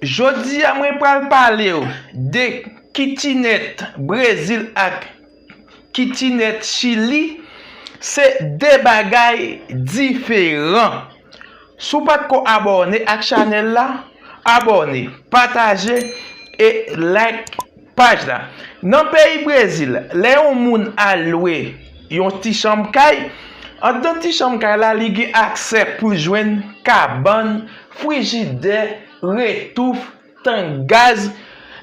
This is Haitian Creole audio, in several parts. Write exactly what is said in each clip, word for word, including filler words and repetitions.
Jodi a mwen pral pale w de kitinèt Brezil ak kitinèt Chili, se de bagay diferan. Si w pa t ko abòne ak chanèl la, abòne, pataje e like paj la. Nan peyi Brezil, lè yon moun al lwe yon ti chanm kay, anndan ti chanm kay la, li gen aksè pou l jwenn kabann, frijidè, retouf, tank gaz.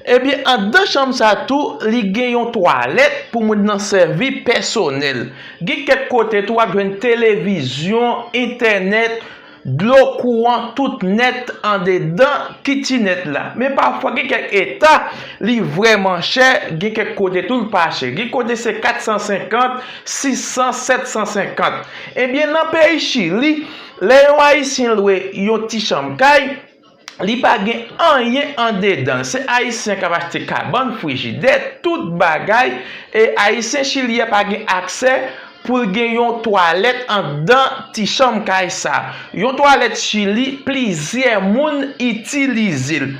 Ebyen, anndan chanm sa tou, li gen yon twalèt pou moun nan sèvi pèsonèl. Gen kèk kote tou, w ap jwenn televizyon, entènèt, dlo, kouran, tout nèt andedan kitinèt la. Men pafwa, gen kèk eta, li vrèman chè, gen kèk kote tou, l pa chè. Gen kote se kat san senkant, sis san, sèt san senkant. Ebyen, nan peyi Chili, lè yon Ayisyen lwe yon ti chanm kay, li pa gen anyen andedan l. Se Ayisyen k ap achte kabann, frijidè, tout bagay. E Ayisyen Chili a pa gen aksè pou l gen yon twalèt anndan ti chanm kay sa. Yon twalèt Chili, plizyè moun itilize l.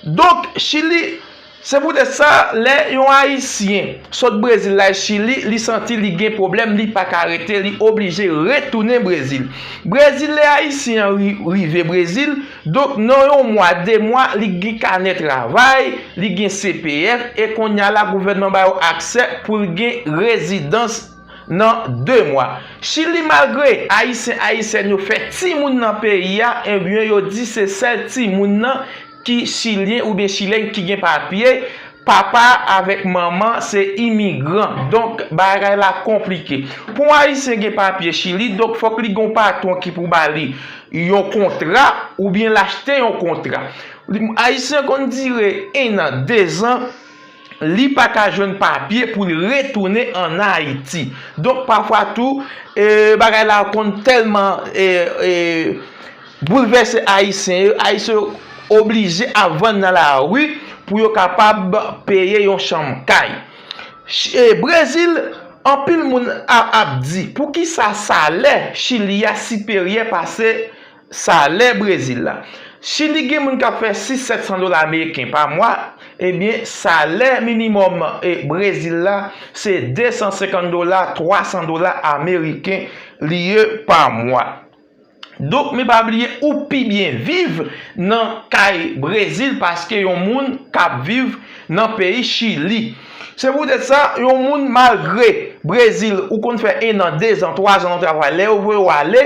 Donk, Chili, se poutèt sa, lè yon Ayisyen sot Brezil la al Chili, li santi li gen pwoblèm, li pa ka rete, li oblije retounen Brezil. Brezil, lè Ayisyen an ri- rive Brezil, donk nan yon mwa, de mwa, li gen kanè travay, li gen C P F, e kounye a la, gouvènman ba yo aksè pou l gen rezidans nan de mwa. Chili, malgre Ayisyen, Ayisyèn yo fè timoun nan peyi a, ebyen, yo di se sèl timoun nan ki Chilyen oubyen Chilyèn ki gen papye, papa avèk manman se imigran. Donk, bagay la konplike. Pou yon Ayisyen gen papye Chili, donk fòk li gen yon patwon ki pou ba li yon kontra oubyen l achte yon kontra. Ayisyen konn dire en an, de zan, li pa ka jwenn papye pou l retounen ann Ayiti. Donk, pafwa tou, e, bagay la konn tèlman, e, e, boulvèse Ayisyen yo. Ayisyen yo oblije ap vann nan lari pou yo kapab peye yon chanm kay. Ch- e, Brezil, anpil moun a- ap di, poukisa salè Chili a siperyè pase salè Brezil la? Chili gen moun k ap fè sis, sèt san dola ameriken pa mwa, ebyen, salè minimòm, e, Brezil la, se de san senkant dola, twa san dola ameriken li ye pa mwa. Donk, men pa bliye, ou pi byen viv nan kay Brezil paske yon moun k ap viv nan peyi Chili. Se poutèt sa, yon moun, malgre Brezil, ou konn fè en an, de zan, twa zan nan travay, lè yo voye w ale,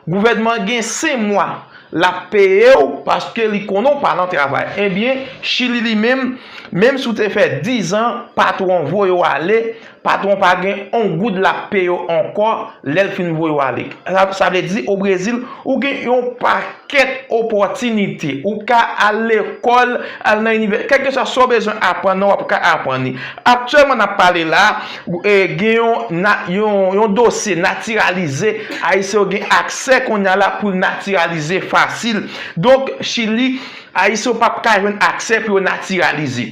gouvènman gen senk mwa l ap peye w paske li konnen w pa nan travay. Ebyen, Chili li menm, menm si w te fè diz an, patwon voye w ale, patwon pa gen on goud l ap peye w ankò lè l fin voye w ale. Sa, sa vle di, o Brezil, ou gen yon pakèt opòtinite. Ou ka al lekòl, al nan inivè-, kèlkeswa sa w bezwen aprann nan, w ap ka aprann li. Aktyèlman, n ap pale la, e, gen yon, na- yon, yon dosye natiralize. Ayisyen yo gen aksè kounye a la pou natiralize fasil. Donk, Chili, Ayisyen yo p ap ka jwenn aksè pou yo natiralize.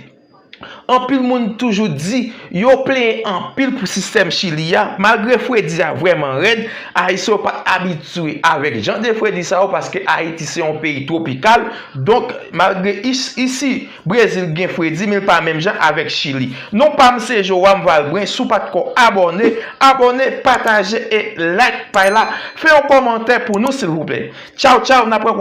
Anpil moun toujou di yo plenyen anpil pou sistèm Chili a. Malgre fredi a vrèman rèd, Ayisyen yo pa t abitye avèk jan de fredi sa yo paske Ayiti se yon peyi twopikal. Donk, malgre is- isi, Brezil gen fredi, men l pa menm jan avèk Chili. Non pa m se Joam Valbrun, si w pa t ko abòne, abòne, pataje e like paj la. Fè yon kòmantè pou nou, silvouplè. Tchaw, tchaw, n ap rankontre.